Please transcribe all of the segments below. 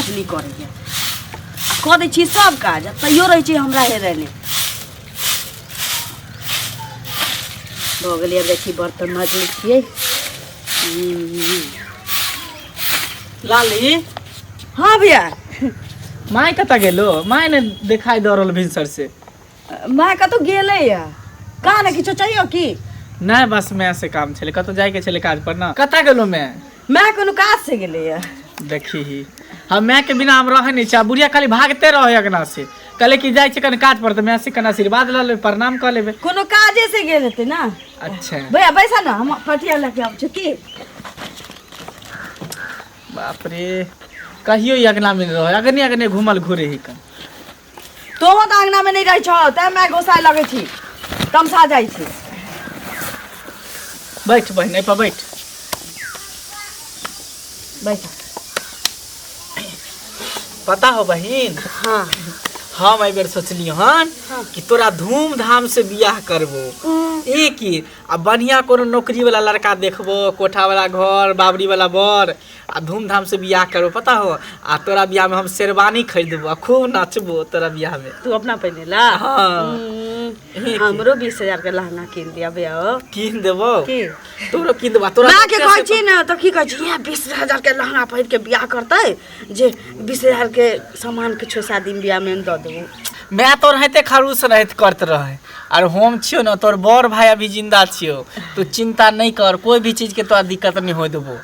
काज नहि करैए आ कऽ दै छियै सब काज आ तैयो रहै छै हमरा हेरायले। भऽ गेलै, आब जाइ छी बर्तन माजि लै छियै। लाली। हाँ भैया। माय कतऽ गेलो? माय ने देखाई दऽ रहल भिनसर से। माय कतौ गेलैया कहाँ ने। किछो चाहियो की? नहि, बस माय से काम छलै, कतौ जायके छलै काज पर ना। कतऽ गेलो माय? माय कोनो काज से गेलैया। देखी ही, हम माय के बिना हम रहै नहि छी। आ बुढ़िया खाली भागते रहै अगना से। कहले कि जाइ छै कनि काज पर, तऽ माय से कनि आशीर्वाद लऽ लेबै, प्रणाम कऽ लेबै। कोनो काजे से गेल हेतै ना। अच्छा भैया, बैसा ना, हम पटिया लऽ के आबै छी की। बाप रे, कहियो ई अगना में नहि रहै, अगने अगने घूमल घूरे ही कन। तोहो तऽ अंगना में नहि रहै छौ, तैं माय गोसाइ लगै छी, तमसा जाइ छी। बैठ बहिन, एहि पर बैठ। बैठ। पता हो बहिन? हाँ। हम एहि बेर सोचलियै हन कि तोरा धूमधाम से बियाह करबो। एक की आ बढ़िया कोनो नौकरी वाला लड़का देखबो, कोठा वाला घर, बाबरी वाला बर, आ धूमधाम से बियाह करबो। पता हो, आ तोरा बियाह में हम शेरवानी खरीदबो आ खूब नाचबो तोरा बियाह में। तू अपना पहिने ला? हाँ। हमरो 20,000 के लहंगा कीन दिया भैया हो। कीन देबो। की? तोरो कीन देबो तोरा। माँ के कहै छी ने तऽ की कहै छी, इएह 20,000 के लहंगा पहिर के बियाह करतै जे 20,000 के सामान किछो शादी बियाह में दऽ देबो। मैं तो रहते खरूस रहत करत रहे और हम छियो ना तोर बड़ भाई, अभी जिंदा छियो। तू चिंता नहीं कर, कोई भी चीज के तोरा दिक्कत नहीं हो देबो।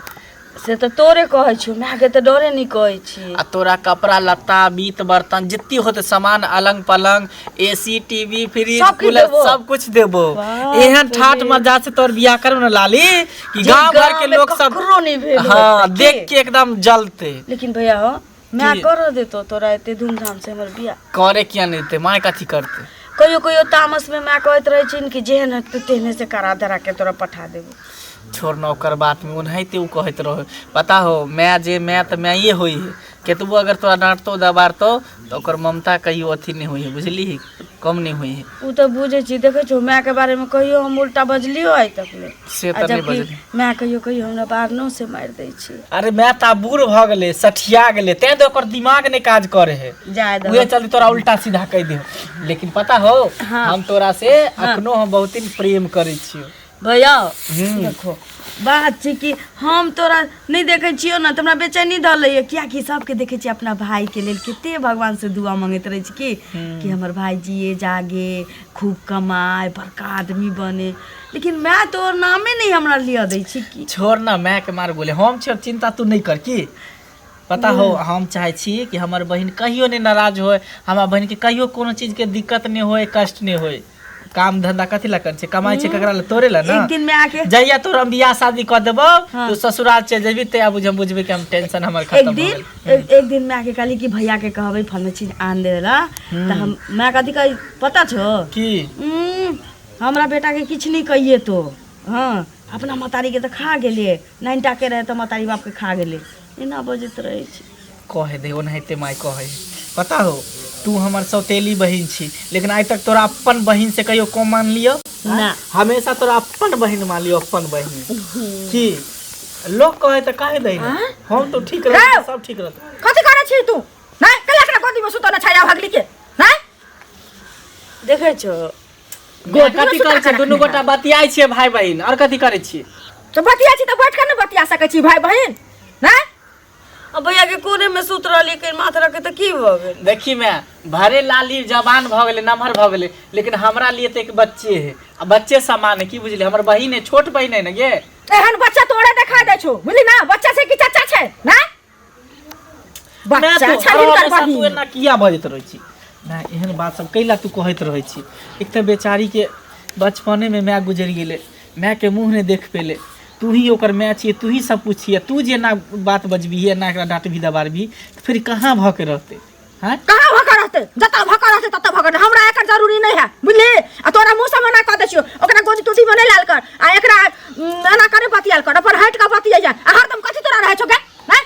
से तऽ तोरे कहै छियौ, मायके तऽ डरे नहि कहै छी। आ तोरा कपड़ा लत्ता, बीत बर्तन जितनी होते सामान, अलंग पलंग, एसी, टीवी, फ्रिज, सब किछु कूलर, देबो। सब कुछ देबो। बाप एहन ठाठ रे। मजा से तोर बियाह करू ना लाली कि जे गांव घर के गाँव में लोग सब ककरो नहि भेल हाँ, होतै, देख की? के एकदम जलते। लेकिन भैया हो, माय की? कर देतो तोरा एते धूमधाम से हमर बियाह? करे किया नहीं देते माय? कथी करते? कहियो कहियो तामस में माय कहैत रहै छिन कि जेहन हेतौ तेहने से करा धरा के तोरा पठा देबो। छोड़ न ओकर बात में, ओनाहिते उ कहैत रहो। पता हो माय जे माय तऽ माये होइ है। केतबो अगर तोरा डाँटतो दबारतो तऽ ओकर ममता कहियो अथी नहि होइ है, बुझलिही, कम नहि होइ है। उ तऽ बुझै छी। देखै छौ, माय के बारे में कहियो हम उल्टा बजलियो आइ तक ले? से आ तऽ नहि जबकि बजली। माय कहियो कहियो हमरा बारनो से मारि दै छै। अरे माय तऽ आब बूढ़ भऽ गेलै, सठिया गेलै, तें तऽ ओकर दिमाग नहि काज करे है। जाय उहे दहो। चलते तोरा उल्टा सीधा कहि देहो, लेकिन पता हो, हाँ। हम तोरा से अखनो हम बहुत दिन प्रेम करै छियो। भैया, देखो, बात छै कि हम तोरा नहि देखै छियौ ने तऽ हमरा बेचैनी धऽ लैए, कियाकि सबके देखै छियै अपना भाईके लेल कते भगवानसँ दुआ मङ्गैत रहै छै कि हमर भाई जिए जागे, खूब कमाए, बड़का आदमी बने, लेकिन माय तोहर नामे नहि हमरा लिअ दै छै की। छोड़ ना माय के मार गोले, हम छियो, चिंता तू नहीं कर। की पता हो, हम चाहे छी कि हमर बहिन कहियो नहीं नाराज होए, हमरा बहिन के कहियो कोनो चीज के दिक्कत नहीं होए, कष्ट नहीं होए। काम धंधा कथी ला कर छै? कमाई छै ककरा ला? तोरे ला ना। एक दिन में आके जहिया तोर हम बियाह शादी कऽ देबो, हाँ। तू ससुराल चलि जेबी, तहिया बुझ हम बुझबै कि हम टेंशन हमर एक खत्म भऽ दिन गेल। एक दिन माय के कहली कि भैया के कहबै फलना चीज आन दे ला, तऽ हम माय कथी कही पता छौ? की? हमरा बेटा के किछु नहि कहिए तो। हाँ, अपना महतारी के तऽ खा गेलियै, नाइन के रहै तऽ महतारी बाप के खा गेलै, एना बजैत रहै छै। कहे दे ओनाहिते माय कहे। पता हो, तू हमर सौतेली बहिन छी, लेकिन आइ तक तोरा अपन बहिन से कहियो कम मान लियो? ना। हमेशा तोरा अपन बहिन मान लियो, अपन बहिन। की लोग कहे तऽ कहे दे ने। हम तो ठीक रह, सब ठीक रहत। कथी करै छी तू? नहि कला कला गोदी में सुतल छाया भगली के नहि। देखै छौ? गोदी कथी करै छै? दुनू गोटा बतियाइ छियै भाई बहिन, और कथी करै छियै? तऽ बतिया छी तऽ बैठ के ने बतिया सकै छी भाई बहिन? नहि। आ भैया के कोने में सुत रहली के माथ रखे तऽ की भऽ गेल? देखी मैं, भरे लाली जवान भऽ गेलै, नमहर भऽ गेलै, लेकिन हमरा लिए तऽ एक बच्चे है आ बच्चे समान है। की बुझलियै, हमर बहिन है, छोट बहिन है ने गे। एहन बच्चा तोरे देखा दै छौ, बुझली ना? बच्चा छै कि चाचा छै? नहि मैं बच्चा तू छै हिनकर हमेशा तू बहिन। एना किया बजैत रहै छी ना? एहन बात सब कैला तू कहैत रहै छी? एक तऽ बेचारी के बचपने में माय गुजरि गेलै, माय के मुँह नहि देख पेलै। तू ही ओकर माय छियै, तू ही सब कुछ छियै। तू जे एना बात बजबिही, एना एकरा डाँटबही दबारबही, तऽ फेर कहाँ भऽ के रहतै? हैं, कहाँ भऽ के रहतै? जतऽ भऽ के रहतै ततऽ भऽ के रहतै, हमरा एकर जरूरी नहि है, बुझली? आ तोरा मुँह से मना कऽ दै छियौ, ओकरा गोदी तोदी में नहि लायल कर आ एकरा एना करे बतियाल कर, अपन हटि कऽ बतियै। आ हरदम कथी तोरा रहै छौ गे? हैं,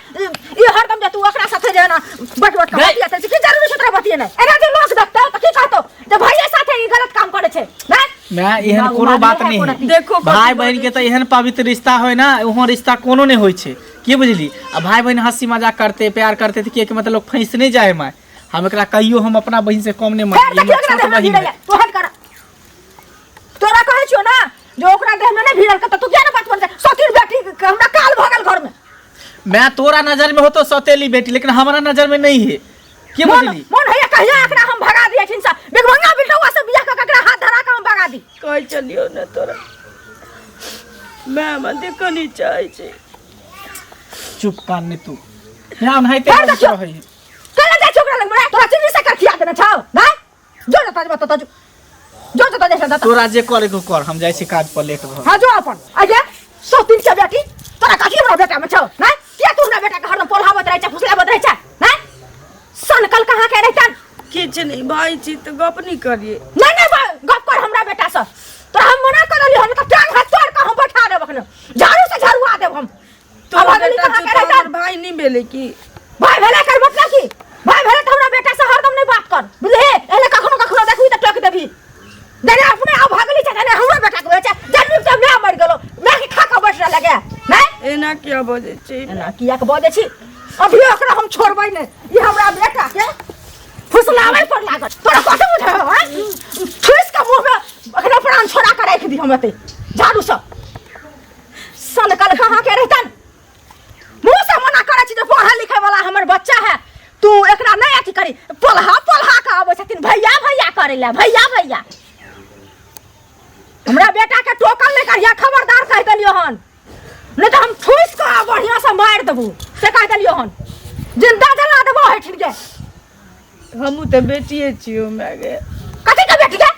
ई हरदम जे तू ओकरा साथे जे एना बैठ बैठ के गै। बतियाते छै, की जरूरी छै तोरा बतियेनाइ? एना जे लोक देखतौ तऽ की कहतौ जे भैये साथे ई गलत काम करै छै? हैं? मैं एहन दिमाग कोनो उमाग बात नहीं है नहीं कोनो है। चीज। देखो कथी भाई बहन के तो एहन पवित्र रिश्ता होय ना ओहो रिश्ता कोनो नहीं होइ छै की बुझली आ भाई बहन हंसी मजाक करते प्यार करते तऽ किएकि मतलब लोग फंसि नहीं जाए माय। हम एकरा कहियो हम अपना बहन से कम नहीं फेर मानली, देखियो हमर ओकरा छोट देह में बहिन भिड़ल है। है तू हट कर। तोरा कहै छियो ना जो ओकरा देह में नहीं भिड़ल के त तू किया ना बात बोलते सतीर बेटी के हमरा काल भऽ गेल घर में। मैं तोरा नजर में हो तो सौतेली बेटी, लेकिन हमारा नजर में नहीं है। के मोन बुझली? मोन हैया कहिया एकरा हम भगा दिए छिन सा बेगभंगा बिलटौआ से बियाह क के एकरा हाथ धरा के हम भगा दी। कहै चलियो ने तोरा मैं हमरा देखऽ नहीं चाहै छी। चुप कान ने तू ना ओनाहिते फेर देखियौ। रहै है। केना जाइ छौ ओकरा लग में? तोरा चीनी शक्कर खिया देने छौ ना? जो जतऽ जेबऽ ततऽ जो, जो जतऽ जाइ छऽ ततऽ। तोरा जे करे के कर, हम जाइ छी काज पर लेट भऽ। हाँ जो अपन आइए सौतीन के बेटी तोरा कथी हमरा बेटा में छौ ना? किया तू हमरा बेटा के हरदम पोल्हाबैत रहै छै फुसलाबैत रहै छै ना? सनकल कहाँ के रहितन? किछु नहि भाइ छी तऽ गप नहि करियै। नहीं नहीं गप कर हमरा बेटा से। तोरा हम मना कर देलियै हम तऽ टांग हाथ तोड़ के हम बैठा देब अखन, झाड़ू से झाड़ुआ देब हम। तोरा अब अगली बेटा कहाँ छौ के तऽ रहितन? हमर भाइ नहि भेलै की? भाई भेलै एकर मतलब की? भाई भेलै तऽ हमरा बेटा से हरदम नहीं बात कर बुझलिही? एहने कखनो कखनो देखबी तऽ टोकि देबही। देने अपने अब भगली छै देने हमरा बेटा के छै जन्म से मैं मर गेलो मैं के खा के बैठ रहल लगे नहीं। एना किया बजै छी? एना किया के बजै छी? अभी ओकरा हम छोड़बै नहीं, ई हमरा बेटा के फुसलाबै पर लागल। तोरा कथी बुझै हौ हैं? फुस के मुंह में अखने प्राण छोड़ा के राखि दी हम एते झाड़ू से। सनकल कहाँ के रहितन? मुंह से मना करै छी जे पढ़ै लिखै वाला हमर बच्चा है तू एकरा नहीं अथी करी, पोल्हा पोल्हा के आबै छथिन भैया भैया करै ला भैया भैया। हमरा बेटा के टोकल नहीं करिया खबरदार कह देलियो हन, नहीं तो हम ठूस के बढ़िया से मारि देबू से कह देलियो हन, जिंदा जला देबो हेठिन के। हमहूँ तऽ बेटिए छियौ माय गे। कथी के बेटी गे?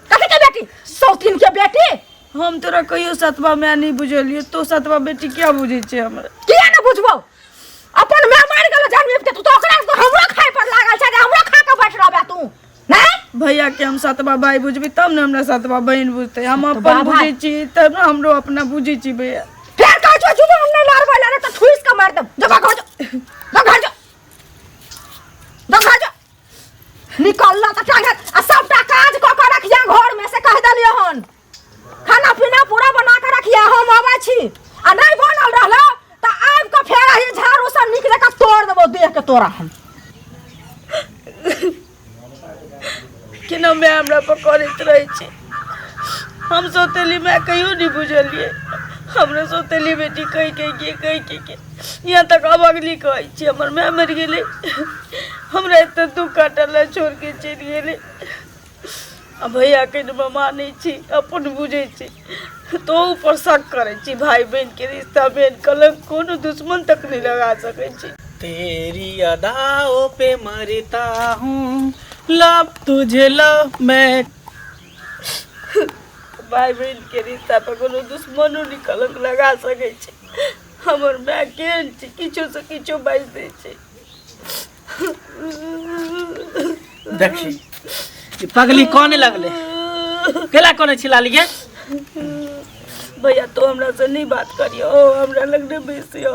कथी के बेटी? सौतीन के बेटी। हम तोरा कहियो सतवा माय नहीं बुझलियो, तो सतवा बेटी क्या बुझै छै हमरा? किया ने बुझबौ? अपन माय मरि गेलो जन्म के तू तो ओकरा तो हमरो खाय पर लागल छै जे हमरो खा के बैठ रहबे तू नहीं? भैया के हम सतवा भाई बुझबी तब ने हमरा सतवा बहिन बुझतै। हम सतवा अपन भाई। बुझै छी तब ने हमरो अपना बुझै छी भैया। फेर कहै छौ जुबान नहीं लड़बै ला, नहीं तो ठूस के मारि देब। जो घर जो, जो घर जो, जो घर जो। निकल तऽ टांग आ सबटा काज कऽ के रखिया घर में से कह देलियो हन, खाना पीना पूरा बना के रखिया हम अबै छी आ नहीं बनल रहलो तऽ आबि के फेर अही झाड़ू से नीक जकाँ तोड़ देबो देह के तोरा हम। केना माय हमरा पर करैत रहै छै? हम सौतेली माय कहियो नहि बुझलियै, हमरा सौतेली बेटी कहि कहि के कहि कहि के यहाँ तक अब अगली कहै छी। हमर माय मरि गेलै, हमरा एते दुख काटल छोड़ के चलि गेलै। आ भैया के हम मानै छी अपन बुझै छी तो ऊपर शक करै छी। भाई बहन के रिश्ता बहन कलंक कोनो दुश्मन तक नहीं लगा सकै छी। तेरी अदाओं पे मरता हूँ लव तुझे लव मैं। भाई बहन के रिश्ता पर कोनो दुश्मनो नहीं कलंक लगा सकै छै। हमर माय केहन छै किछो से किछो बाजि दै छै। देखी ई पगली कोने लगले केला कोने छिला लिए। भैया तो हमरा से नहीं बात करियो, हमरा लग नहीं बैसियो,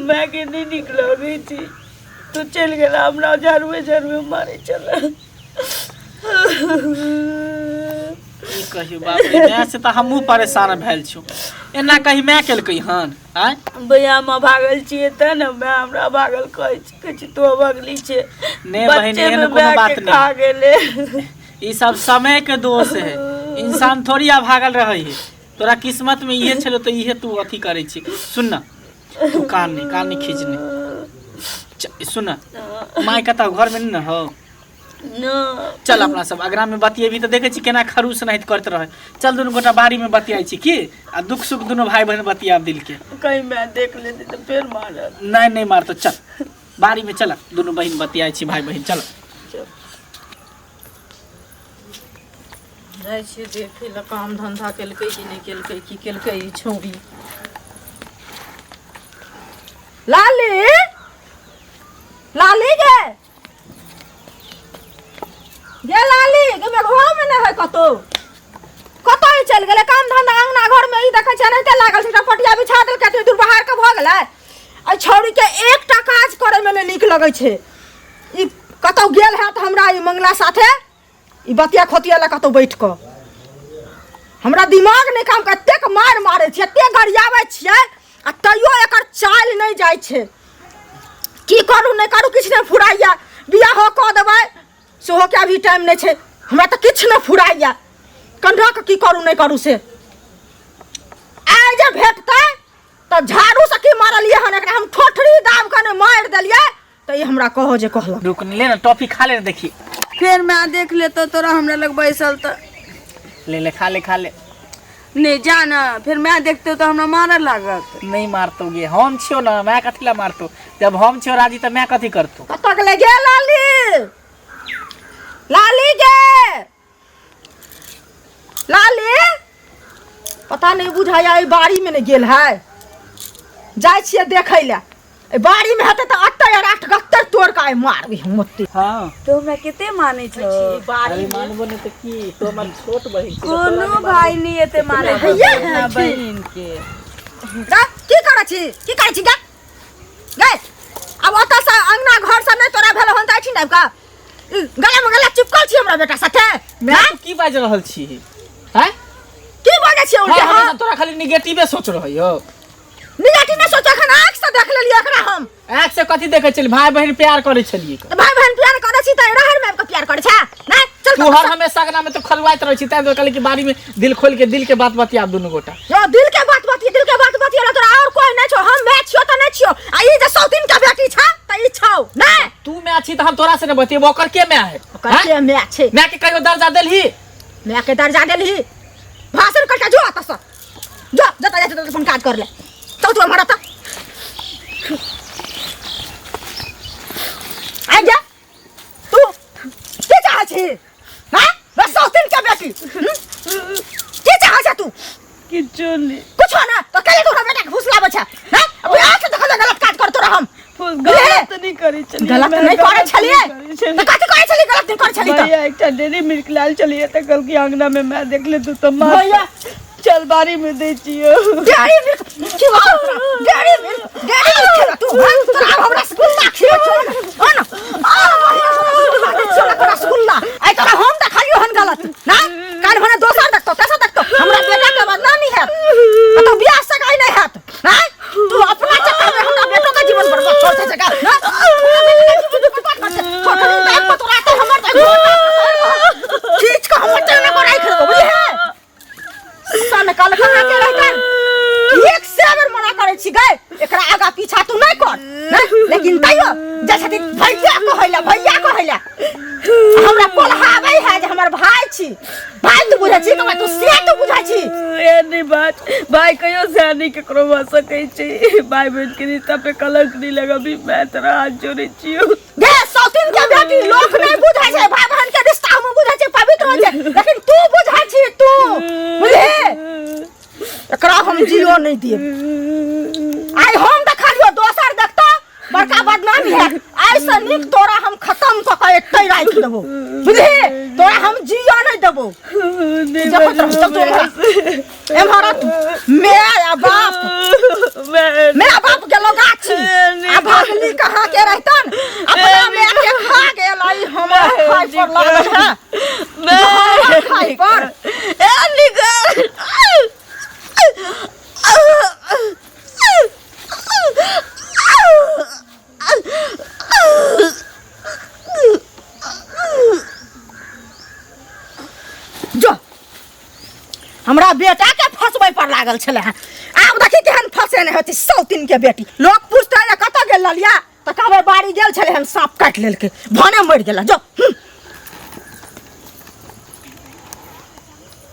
माय के नहीं निक लगै छी। तू चलि गेला हमरा झाड़ुए झाड़ुए मारे चल। की कहियो बाप रे, माय से तऽ हमहूँ परेशान भेल छी। एना कही माय केलकै हन? आँय भैया हम भागल छियै तेँ ने माय हमरा भागल कहै छै, कहै छै तू अभगली छै। ने बहिन, बच्चे एहन मे कोनो माय बात के नहि। खा गेलै। ई सब समय के दोष है, इंसान थोड़ी अभागल रहै है। तोरा किस्मत में इहे छलो तऽ इहे तू अथी करै छी। सुन न तू कान नहीं, कान नहीं खींच नहीं। सुन न, माय कतऽ घर में नहीं न हो? न। चल अपना सब अगरा में बतियेबी तऽ देखै छी केना खरूश नाहित करैत रहै। चल दुनू गोटा बाड़ी में बतियाइ छी की, आ दुख सुख दुनू भाई बहन बतियाब दिल के। कहीं मैं देख लेती तऽ फेर मारत। नहीं नहीं मारतो, चल बाड़ी में चल दुनू बहिन बतियाइ छी भाई बहिन। चल चल। जाइ छियै देखै लए काम धन्धा केलकै कि नहि केलकै, की केलकै ई छौड़ी। लाली लाली गे गे लाली गे मेघवा में नहि है कतौ, कतौ ई चलि गेलै काम धन्धा अंगना घर में ई देखै छियै एनाहिते लागल छै, एकटा पटिया बिछा देलकै तऽ दूर बाहर के भऽ गेलै। एहि छौड़ी के एकटा काज करै में नहि नीक लगै छै। ई कतौ गेल हैत हमरा ई मंगला साथे ई बतिया खोतिया लए कतौ बैठ कऽ। हमरा दिमाग नहि काम कतेक मारि मारै छियै, एतेक गरियाबै छियै आ तैयो एकर चालि नहि जाइ छै। की करू नहि करू किछु नहि फुराइया। बियाहो कऽ देबै सेहो के अभी टाइम नहि छै। हमरा तऽ किछु नहि फुराइया, कंढा के की करू नहि करू से। आइ जे भेटतै तऽ झाड़ू से की मारलियै हन एकरा, हम ठोठरी दाब कऽ ने मारि देलियै तऽ ई हमरा कहो जे कहलक। रुक ले ना, टॉफी खा ले ना, देखी फेर मैं देख लेतो तोरा हमरा लग बैसल तऽ। ले ले, खा ले, खा ले। नहीं जा ना, फिर मैं देखते तो हमरा मारऽ लागत। नहीं मारतो गे, हम छियो ना, मैं कथी ला मारतो? जब हम छियो राजी तऽ मैं कथी करतो? कतऽ गेलै गे लाली? लाली गे, लाली, पता नहीं बुझाया एहि बाड़ी में नहीं गेल है। जाइ छियै देखै लए, एहि बाड़ी में हेतै तऽ अत्तै आर आठ गत्तर तोड़ कऽ आइ मारबै हम ओते। हाँ। तो हमरा कते मानै छौ? अरे मानबो नहीं तऽ की, तो हमर छोट बहिन छी, तोरा कोनो नहीं मानबो। भाई नहीं एते मानै छौ हैया अपना है की? बहिन के। गा, की करै छी, की करै छी गा? गे आब ओतऽ से अंगना घर से नहि तोरा भेल हन तऽ एहिठिन आबि कऽ ई गला में गला चिपकल छी हमरा बेटा साथे। मैं तू की बाजि रहल छी हैं? की बाजै छी उल्टे? हाँ, हाँ हमेशा तोरा खाली निगेटिवे सोच रहै हो। निगेटिव नहि सोच, एखन आँखि से देख लेलियै एकरा हम। आँखि से कथी देखै छली? भाई बहिन प्यार करै छलियै। तऽ भाई बहन प्यार करै छी तऽ रहर में आबि कऽ प्यार करै छै? नहि चल। तू हर हमेशा अंगना में तो खलवाइत रहै छी, तैं दुआरे कहली कि बाड़ी में दिल खोल के दिल के बात बतियाब दुनू गोटा। यो दिल के बात बतिया, दिल के बात बतिया तोरा और कोई नहीं छौ। हम मैं छियो त नहीं छियो, आ ई जे सौतीन के बेटी छ त ई छौ नहीं। तू मैं छी त हम तोरा से नहीं बतियेबो, ओकर के मैं है? ओकर के मैं छै? मैं के कहियो दर्जा देलही? मैं के दर्जा देलही? भाषण करके जो अतः से जो जता जाय त अपन काज कर ले। चल तू हमारा त आ जा। तू की चाहै छी? हाँ बस सौतीन के बेटी, हम्म? की चाहै छै तू? किछो नहीं। कुछो ना तो कहे तोरा बेटा के फुसलाबै छै? हाँ अब आके देखल गलत काज कर तोरा हम। फुस गलत नहीं करै छलियै। गलत मैं नहीं करै गलत छलियै नहीं करै छलियै। तऽ कथी करै छलियै? गलत नहीं करै छलियै तऽ भैया एकटा डेरी मिल्क लाल छलियै तऽ कहलकै अंगना में मैं देख ले तू तऽ मार। भैया चल बाड़ी में दै छियौ। डेरी मिल्क की हो तोरा? डेरी मिल्क, डेरी मिल्क खेला तू? हाँ तोरा आब हमरा रसगुल्ला खियो छौ ना? हाँ ना आब बढ़िया से रसगुल्ला दै छियौ ना तोरा रसगुल्ला। आइ तोरा हम देखलियौ हन गलत ना, काल्हि भने दोसर देखतौ, तेसर देखतौ, हमरा बेटा के बदनामी हैत आ तो बियाह सगाई नहीं हैत ना। तू अपना चक्कर में हमरा बेटो के जीवन बर्बाद छोड़ दे जगह ना, हमरा बेटो के जीवन बर्बाद कर दे। छोटनी दाम पर तोरा तो हमर तऽ खींच के हमर चलने पर राखि देबो, बुझलियै? सन कल कहाँ के रहतन। एक से बेर मना करै छी गए एकरा आगा पीछा तू नहीं कर ना, लेकिन तैयो जे छथिन भैया कहैला, भैया कहैला हमरा पोल्हाबै है जे हमर भाई छी। भाई तू बुझै छी तऽ तू से तू बुझै छी। एहन नहीं बात भाई, कहियो से नहीं केकरो भऽ सकै छै। भाई बहन के रिश्ता पे कलंक नहीं लगबी, मैं तोरा हाथ जोड़ै छियौ। गे सौतीन के बेटी, लोक नहीं बुझै छै भाई बहन के रिश्ता, हम बुझै छै पवित्र होइ छै, लेकिन तू बुझै छी तू बुझली? एकरा हम जियो नहीं देब। आइ हम देखलियो दोसर देखतो बड़का बदनामी है। आइ से नीक तोरा हम खत्म कऽ के एतै राखि देबो, बुझली? तोरा हम जियो नहीं देबो। देखत रह, चल तू एम्हर एम्हर आ तू। मैं आ बाप, मेरा बाप गेलो गाछी आ भागली कहाँ के रहतन, अपना मैं के खा गेल। आई हमरा खाइ पर लगल है, हमरा खाइ पर। ए निकल। जो हमरा बेटा के फंसबै पर लागल छलै हँ, आब देखी केहन फंसेने होती सौतीन के बेटी। लोक पूछतै जे कतऽ गेल ललिया, तऽ कहबै बाड़ी गेल छलै हन, साँप काटि लेलकै, भने मरि गेल। जो।